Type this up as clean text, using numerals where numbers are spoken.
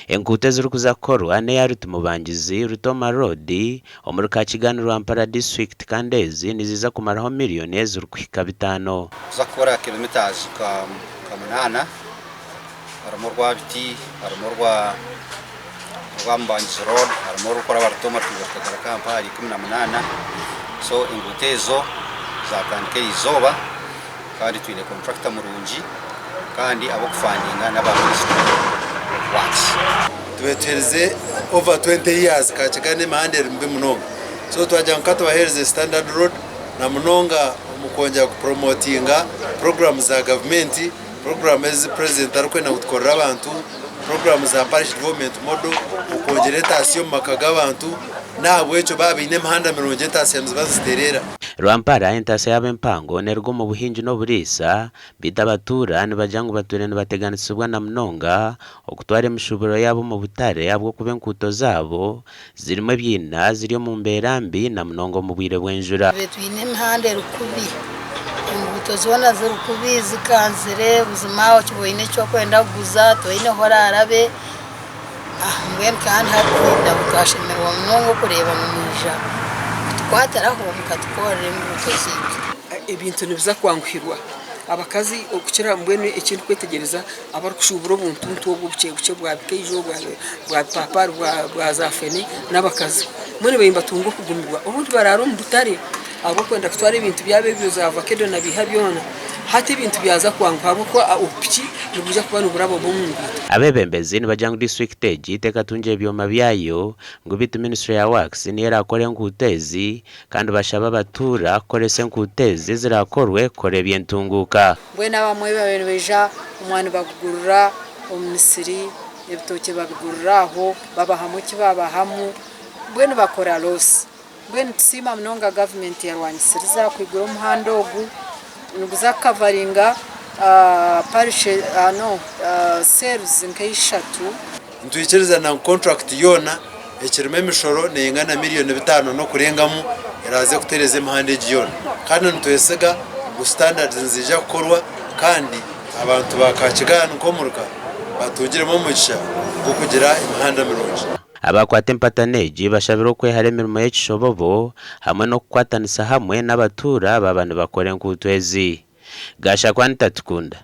Enguuto ezirikuza kukorwa n'eya Rutimubangizi, Rutoma Road, omuri Kakigani Rwampara disiturikiti kandi ezi niziiza kumaraho miriyoni ezirikuhika bitaano. Kuza kukora kilometres nka munaana harimu orwa Biti, harimu orwa Mubangizi road, harimu orurikuraba Rutoma rikaija rukagaruka aha mpaha ahari 18 so enguuto ezo zatandika erizooba kandi twine contractor murungi kandi abokufandinga naba ministry of works. Tubaire tuherize over 20 years Kakiganda emihanda eri mibi munonga so twagira ngu katubahereze standard road na munonga omu kwongyera ku promotinga puroguraamu za gavumenti, puroguraamu ezi purezidenti arikwenda ngu tukorere abantu, puroguraamu za parish development model, okwongyera entaasya omu maka g'abantu n'ahabw'ekyo baaba baine emihanda mirungi entaasya niziba nizitereera. Rwampara entaasya yaabo empango neruga omu buhingi n'oburiisa, beitu abatuura nibagira ngu batwire nibateganisibwa na munonga okutwara emishuuburo yaabo omu butare ahabw'okuba enkuuto zaabo Zirimu ebiina ziri omu mbeera mbi na munonga omu bwire bw'enjura. Tube twine emihanda eri kubi, enguuto zoona ziri kubi zikanzire buzima okiba oine eki orikwenda kuguza toine ahu oraarabe mbwenu kandi hati twashemererwa munonga okureeba ngu mwija kutukwatiraho mukatukorera enguuto zaitu. Ebintu nibiza kwanguhirwa abakazi okukira mbwenu eki ndikwetegyereza Abarikushuubura obuntuntu obu obukye bukye bwa bikaijo, bwa bipapaari, bwa zaafene n'abakazi. Mbwenu babaire nibatunga okugumirwa. Obundi baraara omu butare ahabw'okwenda kutwara ebintu byabo ebyo za vakedo na biiha byona. Hati ebintu byaza kwanguha ahabw'okuba obupiki nibwija kuba niburaba omu nguuto. Abeebembezi nibagira ngu disiturikiti egi tekatungire ebyoma byayo ngu beitu minisiture ya Works niyo erakore enguuto ezi kandi bashaba abatuura kukoresa enguuto ezi ezirakorwe kukora eby'entunguuka. Mbwenu abamwe babaire nibaija omwani bagugurira omu misiri, ebitookye babigurira aho, babahamu eki babahamu, mbwenu bakora loss. Mbwenu nitusiima munonga gavumenti yarwangisiriza kwigura omuhanda ogu, niguza kukavaringa parish no cells nka ishatu. Nitwikiriza ngu kontrakiti yoona ekirimu emishoro neyingana miriyoni bitaano n'okurengamu eraaze kutereeza emihanda egi yoona kandi nitwesiga ngu sitandaadi niziija kukorwa kandi abantu ba Kakigaani nk'omuruka batungiremu omugisha gw'okugira emihanda mirungi. Abaakwata empatano egi bashabirwe okwehara emirimo y'ekishobobo hamwe n'okukwatanisa hamwe n'abatuura baaba nibakora enkuuto ezi. Gashakwa Anita Tukunda.